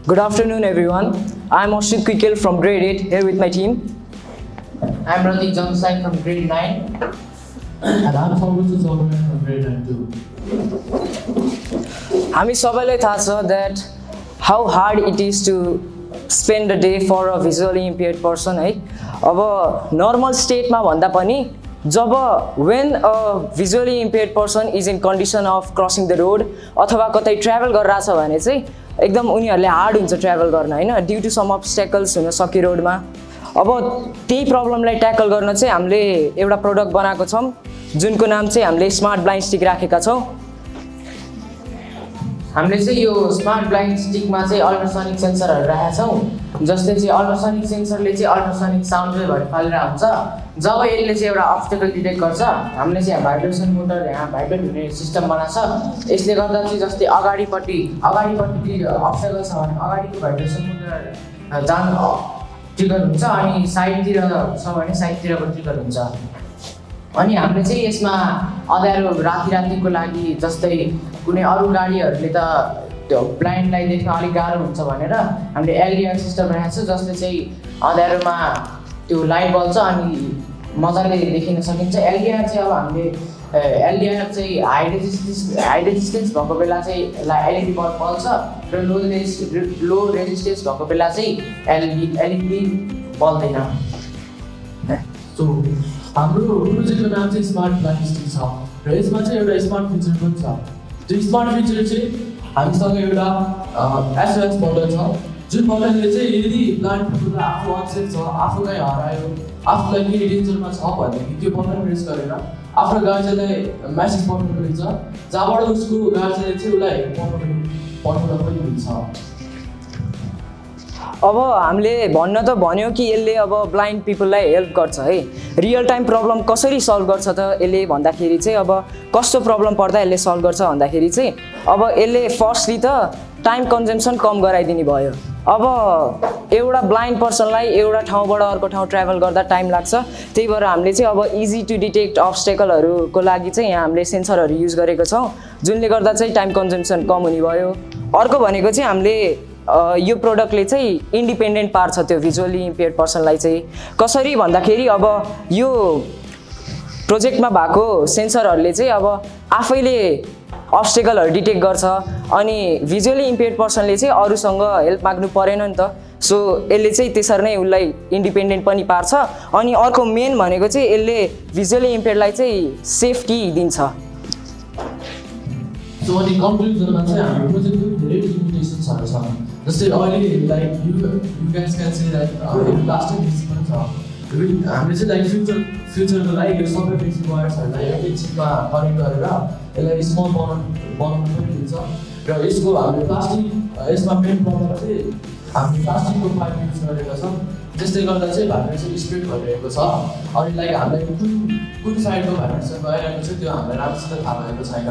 Good afternoon, everyone. I'm Ashit Kwikil from grade 8 here with my team. I'm Ratik Jamsai from grade 9. And I'm Fabrice Zolman from grade 9 too. हामी सबैलाई थाहा छ that how hard it is to spend a day for a visually impaired person है. अब normal state मा भन्दा पनि जब when a visually impaired person is in condition of crossing the road अथवा कतै ट्राभल गरिरहेछ भने चाहिँ एकदम उनीहरूले हार्ड हुन्छ ट्राभल गर्न हैन ड्यू टु सम अब्स्टेकल्स हुन सक्यो रोडमा. अब त्यही प्रब्लमलाई ट्याकल गर्न चाहिँ हामीले एउटा प्रोडक्ट बनाएको छौं जुनको नाम चाहिँ हामीले स्मार्ट ब्लाइन्ड स्टिक राखेका छौं. हामीले चाहिँ यो स्मार्ट ब्लाइन्ड स्टिकमा चाहिँ अल्ट्रासोनिक सेन्सरहरू राखेका छौँ जसले चाहिँ अल्ट्रासोनिक सेन्सरले चाहिँ अल्ट्रासोनिक साउन्ड वेभहरू फालिरहेको हुन्छ. जब यसले चाहिँ एउटा अब्स्टेकल डिटेक्ट गर्छ हामीले चाहिँ भाइब्रेसन मोटर यहाँ भाइब्रेट हुने सिस्टम बनाएको छ. यसले गर्दा चाहिँ जस्तै अगाडिपट्टि अब्स्टेकल छ भने अगाडिको भाइब्रेसन मोटर जान ट्रिगर हुन्छ अनि साइडतिर छ भने साइडतिरको ट्रिगर हुन्छ. अनि हामीले चाहिँ यसमा अँध्यारो रातिको लागि जस्तै कुनै अरू गाडीहरूले त त्यो ब्लाइन्डलाई देख्न अलिक गाह्रो हुन्छ भनेर हामीले एलडिआर सिस्टम राखेको छ जसले चाहिँ अँध्यारोमा त्यो लाइट बल्छ अनि मजाले देखिन सकिन्छ. एलडिआर चाहिँ अब हामीले एलडिआर चाहिँ हाई रेजिस्टेन्स भएको बेला चाहिँ एलइडी बल्ब बल्छ र लो रेजिस्टेन्स भएको बेला चाहिँ एलइडी बल्दैन. So, हाम्रो प्रोजेक्टको नाम चाहिँ स्मार्ट ब्लाइन्ड स्टिक छ र यसमा चाहिँ एउटा स्मार्ट फिचर पनि छ. त्यो स्मार्ट फिचर चाहिँ हामीसँग एउटा एसओएस बटन छ जुन बटनले चाहिँ यदि ब्लाइन्ड पिपललाई आफू अनसेफ छ आफू कहीँ हरायो आफूलाई केही डेन्जरमा छ भनेदेखि त्यो बटन प्रेस गरेर आफ्नो गार्जियनलाई मेसेज पठाउनु मिल्छ जहाँबाट उसको गार्जियनले चाहिँ उसलाई पठाउन पनि मिल्छ. अब हामीले भन्न त भन्यो कि यसले अब ब्लाइन्ड पिपललाई हेल्प गर्छ है. रियल टाइम प्रब्लम कसरी सल्भ गर्छ त यसले भन्दाखेरि चाहिँ अब कस्तो प्रब्लम पर्दा यसले सल्भ गर्छ भन्दाखेरि चाहिँ अब यसले फर्स्टली त टाइम कन्जम्सन कम गराइदिने भयो. अब एउटा ब्लाइन्ड पर्सनलाई एउटा ठाउँबाट अर्को ठाउँ ट्राभल गर्दा टाइम लाग्छ त्यही भएर हामीले चाहिँ अब इजी टु डिटेक्ट अब्स्टेकलहरूको लागि चाहिँ यहाँ हामीले सेन्सरहरू युज गरेको छौँ जुनले गर्दा चाहिँ टाइम कन्जम्सन कम हुने भयो. अर्को भनेको चाहिँ हामीले यो प्रोडक्टले चाहिँ इन्डिपेन्डेन्ट पार्छ त्यो भिजुअली इम्पेयर्ड पर्सनलाई चाहिँ कसरी भन्दाखेरि अब यो प्रोजेक्टमा भएको सेन्सरहरूले चाहिँ अब आफैले अब्स्टेकलहरू डिटेक्ट गर्छ अनि भिजुअली इम्पेयर्ड पर्सनले चाहिँ अरूसँग हेल्प माग्नु परेन नि त. सो यसले चाहिँ त्यसरी नै उसलाई इन्डिपेन्डेन्ट पनि पार्छ अनि अर्को मेन भनेको चाहिँ यसले भिजुअली इम्पेयर्डलाई चाहिँ सेफ्टी दिन्छ. सो अनि कन्क्लुजनमा चाहिँ हाम्रो प्रोजेक्टको धेरै लिमिटेसन्सहरू छ जस्तै अहिले like you guys can see like last पनि छ हामीले चाहिँ लाइक फ्युचरको लागि यो सबै बेसिक वायर्सहरूलाई एउटै चिपमा कनेक्ट गरेर यसलाई स्मल बनाउनु पनि मिल्छ र यसको हामीले प्लास्टिक यसमा मेन प्रब्लम चाहिँ हामीले प्लास्टिकको पाइप युज गरेको छौँ जसले गर्दा चाहिँ भाइब्रेसन स्प्रेड भइरहेको छ. अनि लाइक हामीलाई कुन साइडको भाइब्रेसन गइरहेको छ त्यो हामीलाई राम्रोसित थाहा भएको छैन.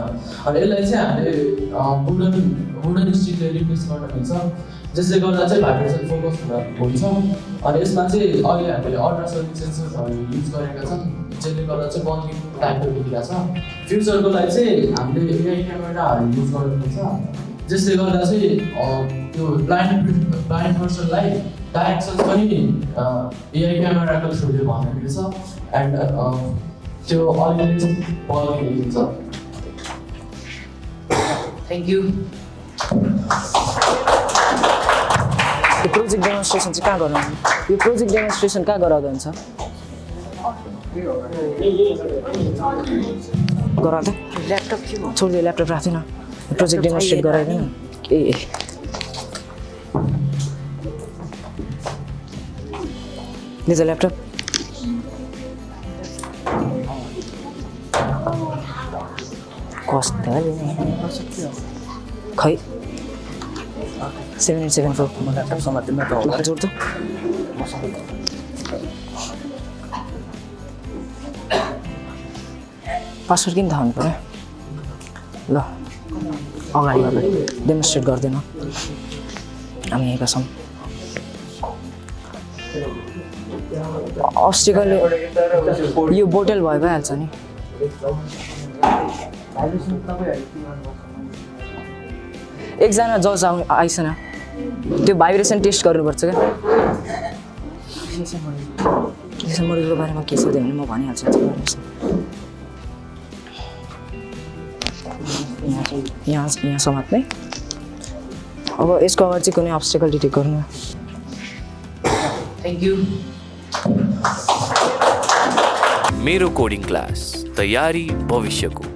अनि यसलाई चाहिँ हामीले वुडन स्टिकले रिप्लेस गर्न मिल्छ जसले गर्दा चाहिँ भाइब्रेसन फोकस हुन्छ. अनि यसमा चाहिँ अहिले हामीले अल्ट्रासोनिक सेन्सरहरू युज गरेका छौँ जसले गर्दा चाहिँ बल्किङ टाइपको देखिरहेको छ. फ्युचरको लागि चाहिँ हामीले एआई क्यामेराहरू युज गर्नु मिल्छ जसले गर्दा चाहिँ त्यो ब्लाइन्ड पर्सनलाई डाइरेक्सन्स पनि एआई क्यामेराको थ्रुले भन्न मिल्छ एन्ड त्यो अलिकति चाहिँ बल्किङ देखिन्छ. Thank you. यो प्रोजेक्ट डेमोन्स्ट्रेसन चाहिँ कहाँ गराउनु यो प्रोजेक्ट डेमोन्स्ट्रेसन कहाँ गराउँदा हुन्छ गराउँदा ल्यापटप के हो छोडिदियो ल्यापटप राख्दैन प्रोजेक्ट डेमोन्स्ट्रेट गराइदैन ए लिज ल्यापटप कस्तो खै 7874 म ल्यापटप समात्दिन त होला जोड त पासवर्ड किन थाहा हुनु पर्यो ल अगाडि डेमोन्स्ट्रेट गर्दैन हामी यहीँका छौँ. अस्टिकले यो बोटल भयो भइहाल्छ नि एकजना जज आइसन त्यो भाइब्रेसन टेस्ट गर्नुपर्छ क्या एसएम मोडुलको बारेमा के सोध्यो भने म भनिहाल्छु यहाँ समात्ने अब यसको अगाडि चाहिँ कुनै अब्स्टेकल डिटेक्ट गर्नु थ्याङ्क यू मेरो कोडिङ क्लास तयारी भविष्यको